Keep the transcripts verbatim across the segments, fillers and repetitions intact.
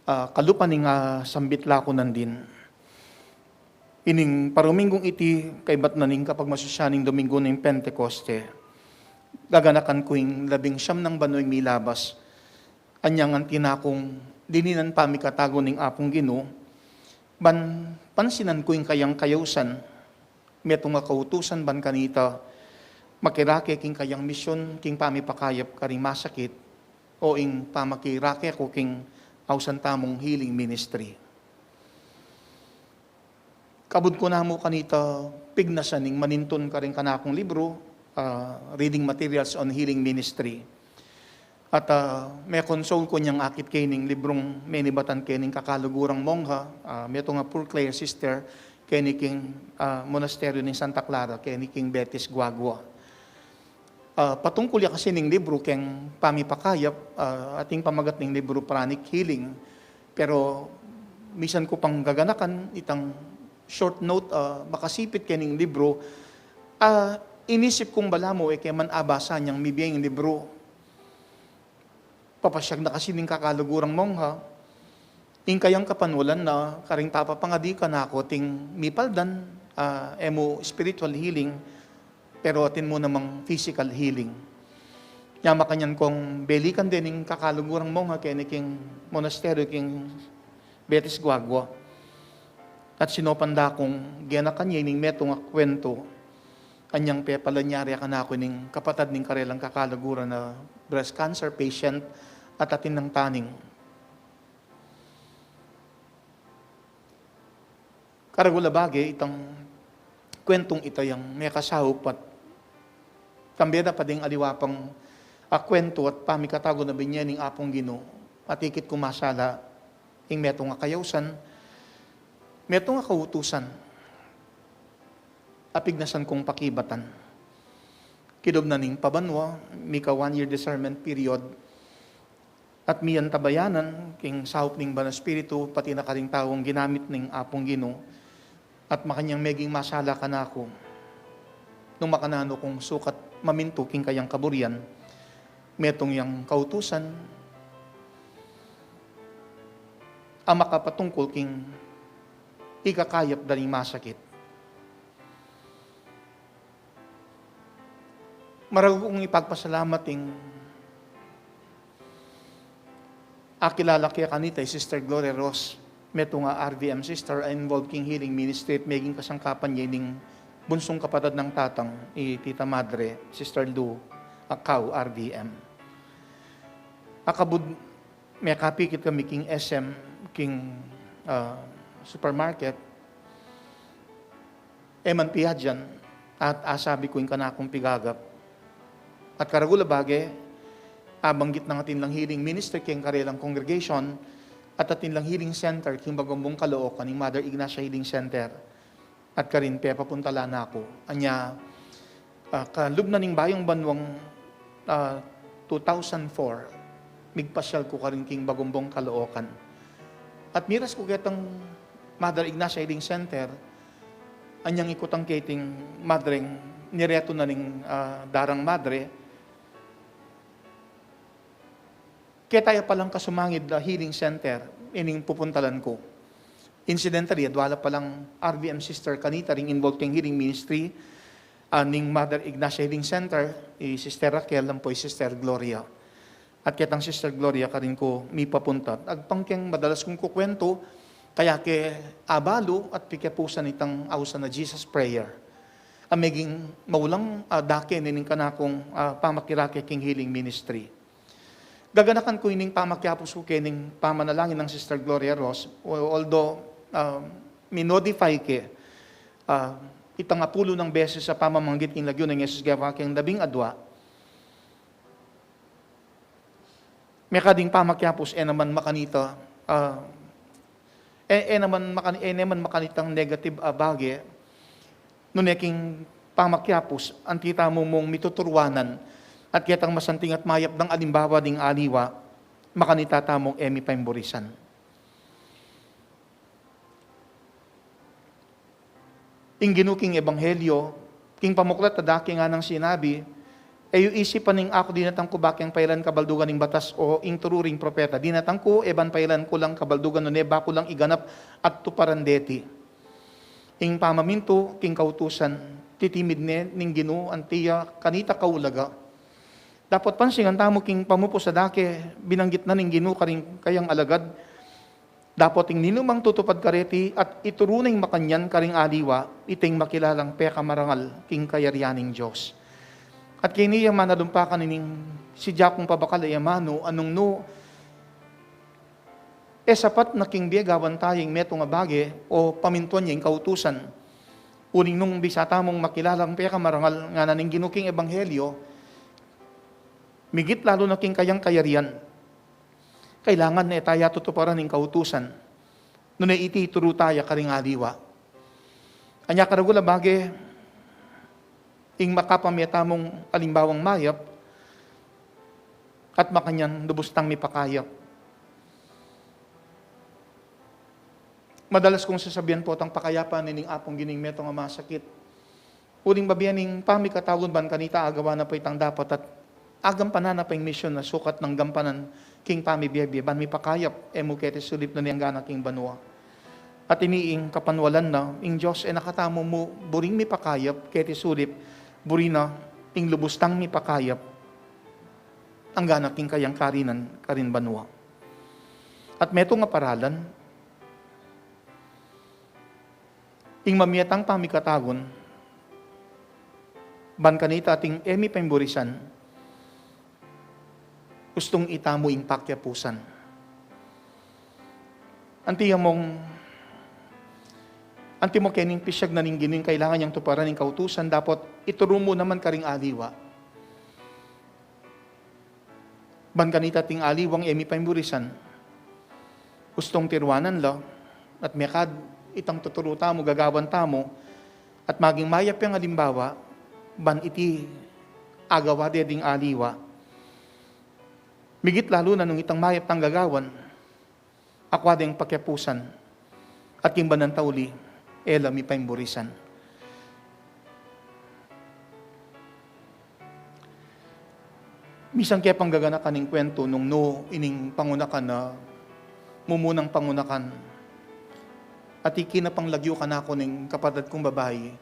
Ah, kalupa ning, ah, sambit la ku nandin. Ining paruminggung iti, kaybat na ning kapagmasusyan ning Dominggu ning Pentekoste, gaganakan ku ing labing siyam nang banua ing milabas. Anyang anti na kung dininan pamikatago ning Apung Ginu, ban pansinan ku ing kayang kayausan, metung a kautusan ban kanita, makirake king kayang misyun, king pamipakayap karing masakit, o ing pamakirake ku king ausan tamung healing ministry. Kabud ku namu kanita pignasan ing manintun karing kanakung libru, ah, Reading Materials on Healing Ministry. At, ah, me-consult ku inyang akit kening librung menibatan kening kakalugurang mongha, ah, metung a Poor Clare sister, keni king, ah, monasteryo ning Santa Clara, keni king Betis, Guagua. Ah, patungkul ya kasi ning libru keng pamipakayap, ah, ating pamagat ning libru Pranic Healing, pero misan ku pang gaganakan itang short note, ah, makasipit kening libru, ah, inisip kung balamu e ke man abasa inyang mibie ing libru. Papasyag na kasi ning kakalugurang mongha, ing kayang kapanwalan na karing papapangadi kanaku ating mipaldan, ah, e mu spiritual healing, pero atin mu namang physical healing. Nya makanyan kung belikan de ning kakalugurang mongha keni king monasteryo king Betis, Guagua. At sinopan da kung genakan ya ining metung a kuwentu, anyang pepalanyari kanaku ning kapatad ning karelang kakaluguran a breast cancer patient at atin nang taning. Karagul a bage, itang kuwentung ita yang mekasaup at kambe da pa ding aliwa pang, ah, kuwentu at pamikatago na binye ning Apung Ginu, at ikit ku masala ing metung a kayausan, metung a kautusan, a pignasan kung pakibatan. Kilub na ning pabanua, mika one year discernment period, at miyan tabayanan king saup ning Banal Espiritu, pati na karing taung ginamit ning Apung Ginu, at makanyang meging masala kanaku nung makananu kung sukat mamintu king kayang kaburian, metung yang kautusan a makapatungkul king ikakayap da ring masakit. Maragu kung ipagpasalamat ing akilala ke kanita i Sister Gloria Ross, metung a R V M sister a involved king healing ministry at meging kasangkapan ya ining bunsung kapatad nang tatang, i Tita Madre, Sister Lou Acau, R V M. Akabud mekapikit kami king S M, king, ah, supermarket, e man piadyan, at asabi ku ing kanakung pigagap. At karagul a bage, abanggit nang atin lang healing ministry king karelang congregation, at atin lang healing center king Bagumbong, Caloocan, ing Mother Ignacia Healing Center. At karin pepapuntalan na ku. Anya, ah, kalub na ning bayung banuang, ah, two thousand four, migpasyal ku karin king Bagumbong, Caloocan. At miras ku ketang Mother Ignacia Healing Center, anyang ikutang ke iting madreng niretu na ning, ah, darang madre, keta ya palang kasumangid a healing center ining pupuntalan ku. Incidentally, adwa la palang R V M sister kanita ring involved king healing ministry, ah, ning Mother Ignacia Healing Center, i Sister Raquel, ampo i Sister Gloria. At ketang Sister Gloria karin ku mipapunta. Agpang keng madalas kung kukuwentu, kaya ke abalu at pikiapusan itang ausan a Jesus Prayer a meging maulang, ah, dake ne ning kanakung, ah, pamakirake king healing ministry. Gaganakan ku ining pamakiapus ku kening pamanalangin nang Sister Gloria Ross, although, ah, minodify ke, ah, itang apulu nang beses a pamamanggit king lagyu nang Jesus Geva keng labing adwa. Mekading pamakiapus, e naman makanita, ah, e, e naman makan-, e naman makanitang negative a bage, nune king pamakiapus, anti tamu mung mituturuanan, at ketang masanting at mayap nang alimbawa ding aliwa, makanita tamung e mi paimburisan. Ing Ginu king Ebanghelyo, king pamuklat a dake nganang sinabi, E yu isipan ing aku dinatang ku bakeng pailan kabaldugan ning batas o ing turu ring propeta. Dinatang ku e ban pailan ku lang kabaldugan, nune ba ku lang iganap at tuparan deti. Ing pamamintu king kautusan, titimid ne ning Ginu anti ya kanita kaulaga. Dapot pansingan tamu king pamupus a dake binanggit na ning Ginu karing kayang alagad, dapot ing ninumang tutupad kareti at ituru na ing makanyan karing aliwa, iting makilalang pekamarangal king kayarian ning Dios. At keni ya manalumpa ka nining sidya kung pabakal a amanu, nung nu e sapat na king bie gawan taya ing metung a bage o pamintuan ya ing kautusan. Uling nung bisa tamung makilalang pekamarangal ngana ning Ginu king ebanghelyo, migit lalu na king kayang kayarian, kailangan ne taya tutuparan ing kautusan, nune iti ituru taya karing aliwa. Anya karagul a bage, ing makapamie tamung alimbawang mayap at makanyan lubus tang mipakayap. Madalas kung sasabian potang pakayapan ne ning Apung Ginu ing metung a masakit. Uling babie ning pamikatagun ban kanita agawa na pa itang dapat at agampanan na pa ing misyon a sukat nang gampanan king pamibie-bie ban mipakayap, e mu keti sulip nune anggana king banua. At ini ing kapanwalan na, ing Dios e na katamu mu buring mipakayap keti sulip, buri na ing lubus tang mipakayap anggana king kayang karinan karin banua. At metung a paralan, ing mamie tang pamikatagun ban kanita ating e mi paimburisan, ustung itamu ing pakiapusan. Anti ya mung, anti mo kening pisiag na ning Ginu ing kailangan yang tuparan ing kautusan, dapot ituru mu naman karing aliwa. Ban kanita ating aliwang e mi paimburisan, ustung tiruanan la, at mekad itang tuturu tamu, gagawan tamu, at maging mayap yang alimbawa, ban iti agawa de ding aliwa. Migit lalu na nung itang mayap tang gagawan, akwa deng pakiapusan, at king banal a tauli, e la mi paimburisan. Misan ke pang gaganakan ing kwentu nung nu ining pangunakan na mumunang pangunakan, at ikina pang lagyu kanaku ning kapatad kung babai,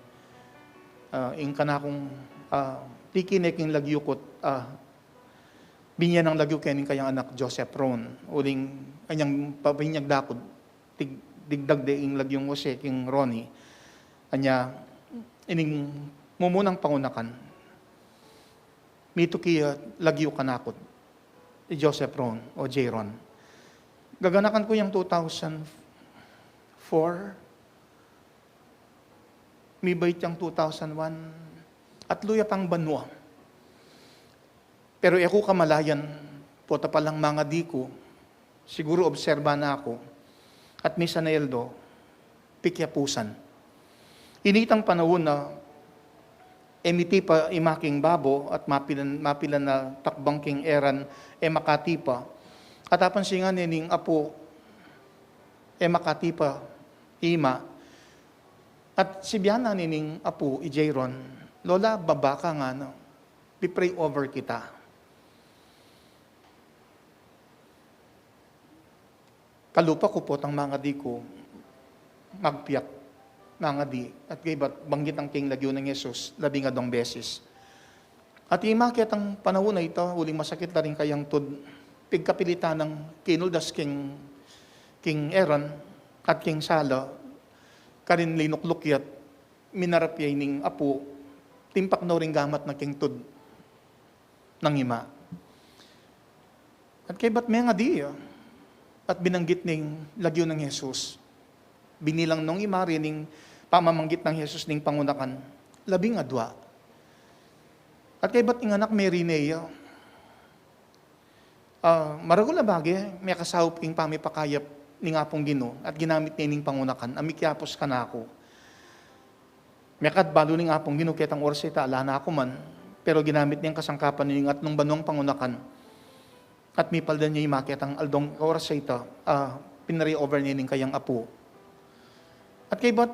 ah, ing kanakung, ah, ikina king lagyu ku, ah, binie nang lagyu keni ning kayang anak Joseph Ron. Uling anyang pabinyag da ku, tig-, digdag de ing lagyung Jose king Ronnie. Anya, ining mumunang pangunakan, mituki ya lagyu kanaku, i Joseph Ron o J. Ron. Gaganakan ku yang two thousand four, mibait yang two thousand one, at luya pang banua. Pero e ku kamalayan, pota palang mangadi ku, siguru obserba na ku, at misan a aldo, pikiapusan. Initang panaun na, e mitipa i making babo, at mapilan, mapilan a takbang king eran, e makatipa. At apansinan ne ning apu, e makatipa, ima. At sibian na ne ning apu, i Jayron, "Lola, baba ka," ngana, "pi-pray over kita." Kalupa ku potang mangadi ku, magpiak, mangadi, at kaybat banggit nang king lagyu nang Jesus, labing adwang beses. At ima ketang panaun a ita, uling masakit la ring kayang tud, pigkapilitan nang kinuldas king, king eran, at king sala, karin linukluk ya, minarap ya ining apu, timpak no ring gamat na king tud nang ima. At kaybat mengadi ya, at binanggit ning lagyu nang Jesus. Binilang nung ima rin ing pamamanggit nang Jesus ning pangunakan, labing adwa. At kaybat ing anak, merine ya, ah, maragul a bage, mekasaup king pamipakayap ning Apung Ginu, at ginamit ne ning pangunakan, a mikiapus kanaku. Mekad balu ning Apung Ginu ketang oras a ita, ala na ku man, pero ginamit ne ing kasangkapan ning atlung banuang pangunakan. At mipaldan ya ima ketang aldong oras a ita, ah, pinray over ne ning kayang apu. At kaybat,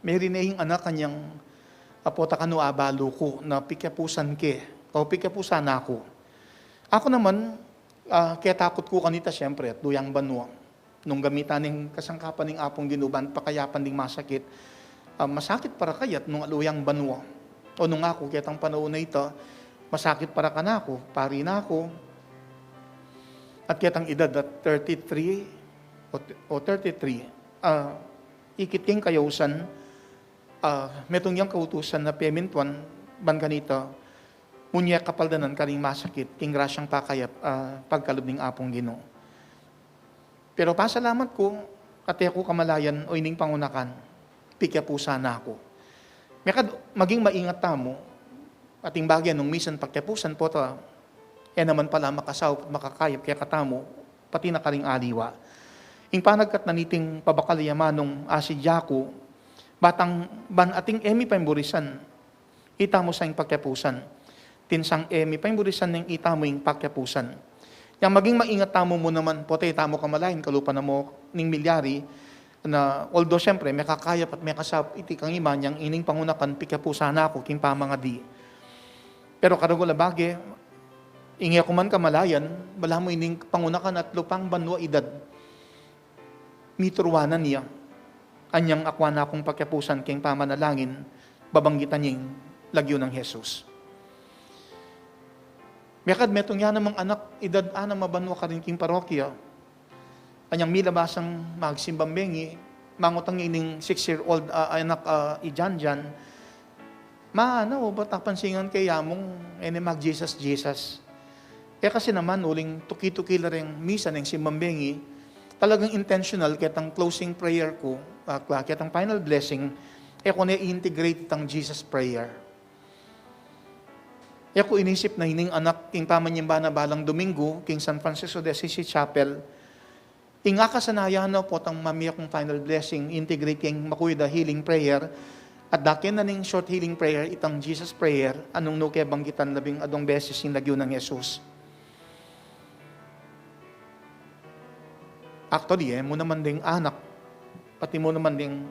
merine ing anak, anyang, "Apu, ta kanu abalu ku na pikiapusan ke O, pikapu sana ku. Aku naman, ah, ketakut ku kanita, siyempre, atlu yang banua. Nung gamitan ning kasangkapan ning Apung Ginu ban pakayapan ding masakit, ah, masakit para kayat nung atlu yang banua. O nung aku, ketang panaun a ita, masakit para kanaku, pari na ku. At ketang edad at thirty-three o, o thirty-three, ah, ikit king kayausan, ah, metung yang kautusan a pemintuan ban kanita, munye kapaldanan karing masakit king grasyang pakayap, ah, pagkalub ning Apung Ginu. Pero pasalamat ku, at e ku kamalayan o ining pangunakan, pikapu sana ku. Mekad maging maingat tamu, ating bage nung misan pakyapusan pota, e naman pala makasaup at makakayap kekatamu, pati na karing aliwa. Ing panagkat na niting pabakal ya manung asidya ku, batang ban ating e mi paimburisan, itamu sa ing pakyapusan. Tinsang e mi paimburisan ning itamu ing pakyapusan. Yang maging maingat tamu mu naman, pota e tamu kamalayan kalupa na mu ning milyari, na, although siyempre, mekakayap at mekasaup iti kangiman yang ining pangunakan pikapu sana ku king pamangadi. Pero karagul a bage, ing e ku man kamalayan, balamu ining pangunakan atlu pang banua edad, mituruanan ya. Anyang akua na kung pakyapusan king pamanalangin, babanggitan ya ing lagyu nang Jesus. Mekad metung ya namang anak, edad anam a banua karin king parokya, anyang milabasang magsimbang bengi, mangutang ya ining six-year-old, ah, anak, ah, i Janjan, "Ma, ana, o ba't apansingan ke i amung e ne mag-Jesus-Jesus?" E kasi naman uling tuki-tuki la reng misa neng simbang bengi, talagang intentional ketang closing prayer ku, ah, kla-, ketang final blessing, e ku ne i-integrate itang Jesus prayer. E ku inisip na ining anak king pamanyimba na balang Domingo king San Francisco de Assisi Chapel, ing akasanayan na potang mamie kung final blessing, integrate king makuyad a healing prayer, at dake na ning short healing prayer, itang Jesus prayer, a nung nu ke banggitan labing adwang beses ing lagyu nang Jesus. Actually, e mu naman ding anak, pati mu naman ding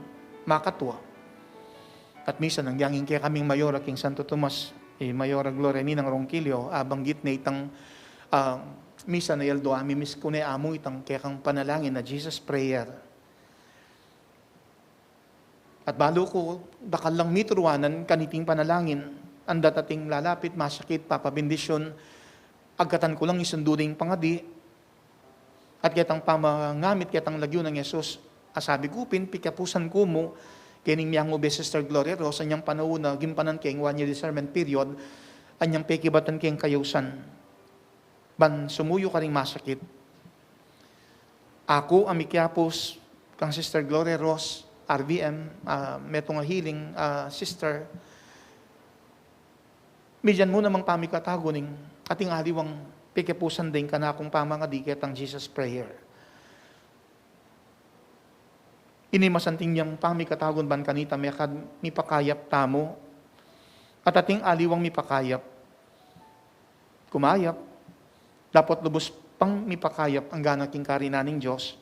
makatua. At misan, nung agyang ing kekaming mayora king Santo Tomas, i Mayora Gloria Ninang Ronquillo, abanggit ne itang, ah, misan a aldo, amimiss ku ne amu itang kekang panalangin a Jesus prayer. At balu ku, dakal lang mituruanan kaniting panalangin, anda ating lalapit, masakit, papabendisyun, agkatan ku lang isundu ding pangadi, at ketang pamangamit ketang lagyu nang Jesus, a sabi ku pin, pikyapusan ku mu, kening miangube Sister Gloria Rose, anyang panaun a gimpanan keng one year discernment period, anyang pekibatan keng kayausan ban sumuyu karing masakit. Aku a mikyapus kang Sister Gloria Rose, R V M, ah, metung a healing, ah, sister, midyan mu namang pamikatagun ing ating aliwang pikyapusan ding kanakung pamangadi ketang Jesus prayer. Ini masanting yang pamikatagun ban kanita mekad mipakayap tamu, at ating aliwang mipakayap. Kumayap, dapot lubus pang mipakayap anggana king karinan ning Dios,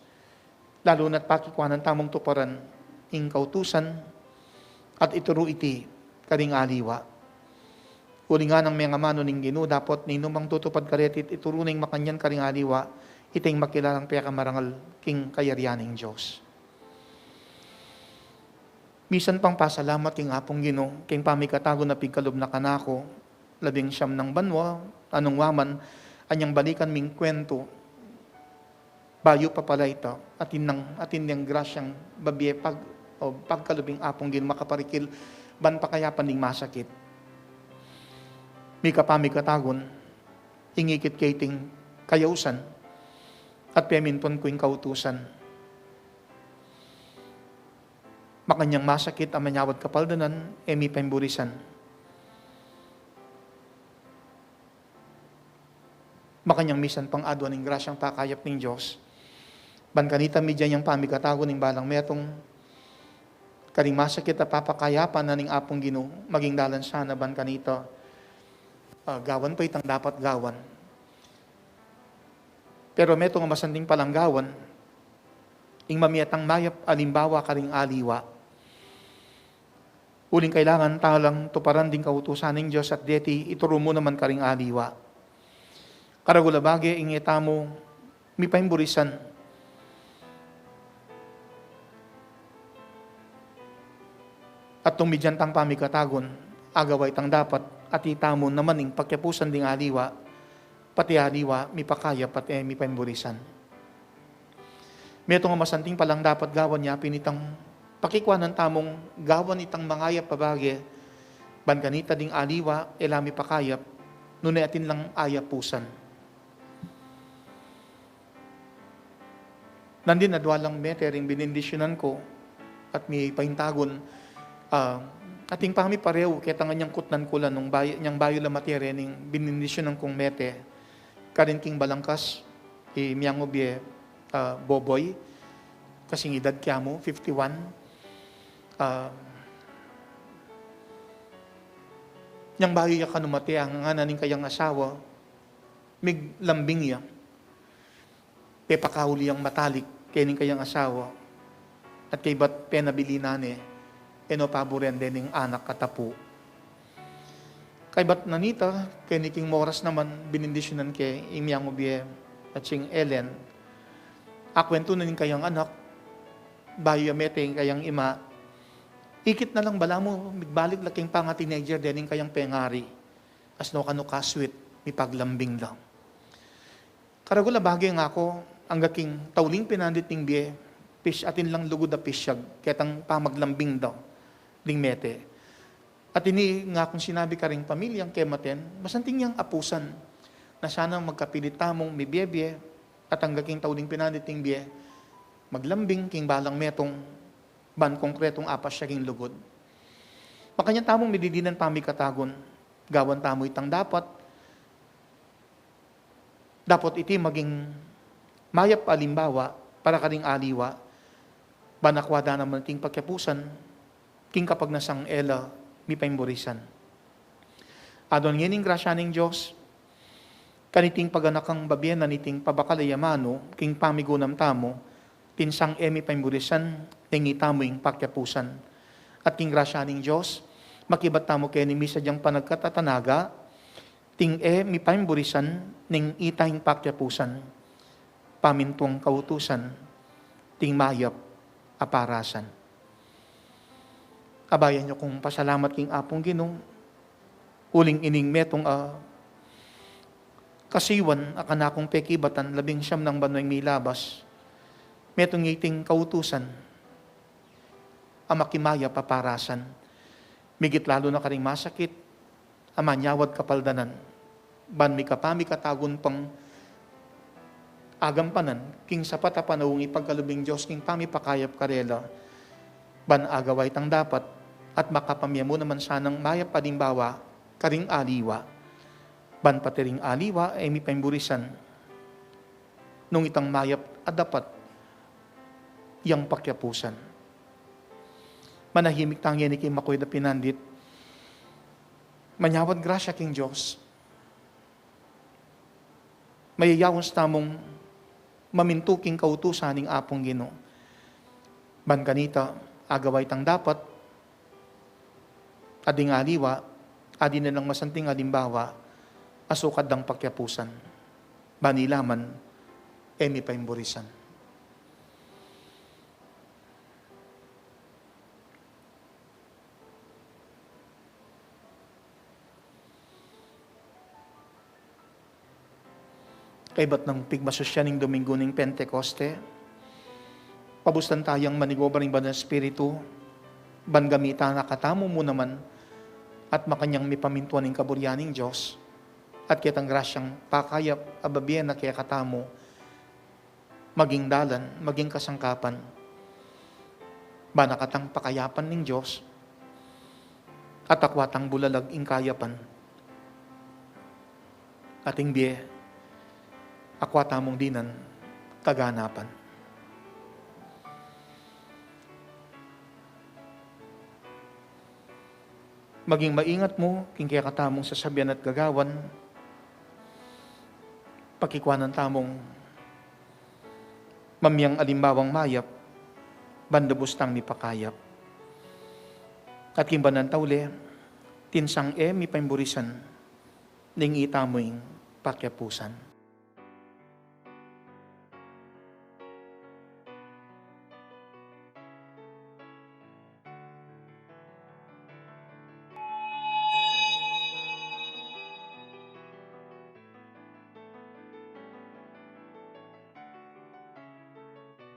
lalu na't pakikuanan tamung tuparan ing kautusan, at ituru iti karing aliwa. Uling nganang mengamanu ning Ginu, dapot ninumang tutupad kareti, ituru neng makanyan karing aliwa, iti ing makilalang pekamarangal king kayarian ning Dios. Misan pang pasalamat king Apung Ginu, king pamikatagun a pigkalub na kanaku, labing siyam nang banua, a nung wa man, anyang balikan ming kwentu, bayu pa pala ita, atin nang, atin neng grasyang babie pag-, o pagkalub ing Apung Ginu makaparikil, ban pakayapan ding masakit. Mika pamikatagun, ingikit ke iting kayausan, at pemintuan ku ing kautusan. Makanyang masakit a manyawad kapaldanan, e mi paimburisan. Makanyang misan pang aduan ing grasyang pakayap ning Dios. Ban kanita midyan yang pamikatagun ning balang metung, karing masakit a papakayapan na ning Apung Ginu, maging dalan sana ban kanita, ah, gawan pa itang dapat gawan. Pero metung a masanting palang gawan, ing mamie tang mayap alimbawa karing aliwa. Uling kailangan ta lang tuparan ding kautusan ning Dios at deti ituru mu naman karing aliwa. Karagul a bage, ing e tamu mipaimburisan at nung midyan tang pamikatagun, agawa itang dapat, at itamu naman ing pakiapusan ding aliwa, pati aliwa mipakayap at e mipaimburisan. Metung a masanting palang dapat gawan ya pin itang pakikuanan tamung gawan itang mangayap a bage, ban kanita ding aliwa e la mipakayap nune atin lang ayapusan. Nandin adwa lang mete ring binendisyunan ku at mipaintagun, ah, ating pamipareu ketang anyang kutnan ku la nung bay-, nyang bayu la mate rening binendisyunan kung mete. Karin king balangkas, i miang ubie, ah, Boboy, kasing edad ke amu, fifty-one. Ah, nyang bayu ya kanu mate, ing ngana ning kayang asawa, miglambing ya. Pepakauli yang matalik keni ning kayang asawa. At kaybat penabilin na ne, e no paburen dening anak at apu. Kaybat na nita, keni king moras naman, binendisyunan ke ing miang ubie at sing Ellen. Akuentu na ning kayang anak, bayu ya mete ing kayang ima, ikit na lang bala mu, migbalik la king panga-teenager dening kayang pengari. As no kanu ka-sweet, mipaglambing la. Karagul a bage ngaku, angga king tauling pinandit ning bie, pis-, atin lang lugud a pisyag, ketang pamaglambing da ding mete. At ini ngakung sinabi karing pamilyang kematen, masanting yang apusan, na sana magkapilit tamung mibie-bie, at angga king tauling pinandit ning bie, maglambing king balang metung, ban konkretung apasyag ing lugud. Makanyan tamung mididinan pamikatagun, gawan tamu itang dapat, dapot iti maging mayap a alimbawa para karing aliwa, ban akua da naman iting pakiapusan, king kapagnasang e la mipaimburisan. Adwan ngeni ing grasya ning Dios, kaniting paganakang babie na niting pabakal a amanu, king pamigunam tamu, tinsang e mipaimburisan, neng itamu ing pakiapusan. At king grasya ning Dios, makibat tamu keni misadyang panagkatatanaga, ting e mipaimburisan, neng ita ing pakiapusan, pamintuang kautusan, ting mayap a parasan. Abayan yu kung pasalamat king Apung Ginu, uling ining metung a kasiwan a kanakung pekibatan, labing siyam nang banua ing milabas, metung iting kautusan, a makimayap a parasan. Migit lalu na karing masakit, a manyawad kapaldanan, ban mikapamikatagun pang agampanan, king sapat a panaung ipagkalub ning Dios king pamipakayap karela, ban agawa itang dapat, at makapamie mu naman sanang mayap a alimbawa, karing aliwa, ban pati ring aliwa, e mipaimburisan, nung itang mayap a dapat, yang pakiapusan. Manahimik tang ngeni king makuid a pinandit. Manyawad grasya king Dios. Mayayaus tamung mamintu king kautusan ning Apung Ginu. Ban kanita, agawa itang dapat, at ding aliwa, adin na lang masanting alimbawa, a sukad dang pakiapusan. Ban ila man, e mipaimburisan. Kaybat nang pigmasusyan ning Domingo ning Pentecoste, pabustan tayang manigoba ning Banal Espiritu, ban gamitan na katamu mu naman, at makanyan mipamintuan ing kaburian ning Dios, at ketang grasyang pakayap a babie na kekatamu, maging dalan, maging kasangkapan, ban akatang pakayapan ning Dios, at akua tang bulalag ing kayapan, at ing bie, akua tamung dinan kaganapan. Maging maingat mu king kekatamung sasabian at gagawan, pakikuanan tamung mamiang alimbawang mayap, ban lubus tang mipakayap. Kat king banal a taule, tinsang e mipaimurisan, ning ita mu ing pakiapusan.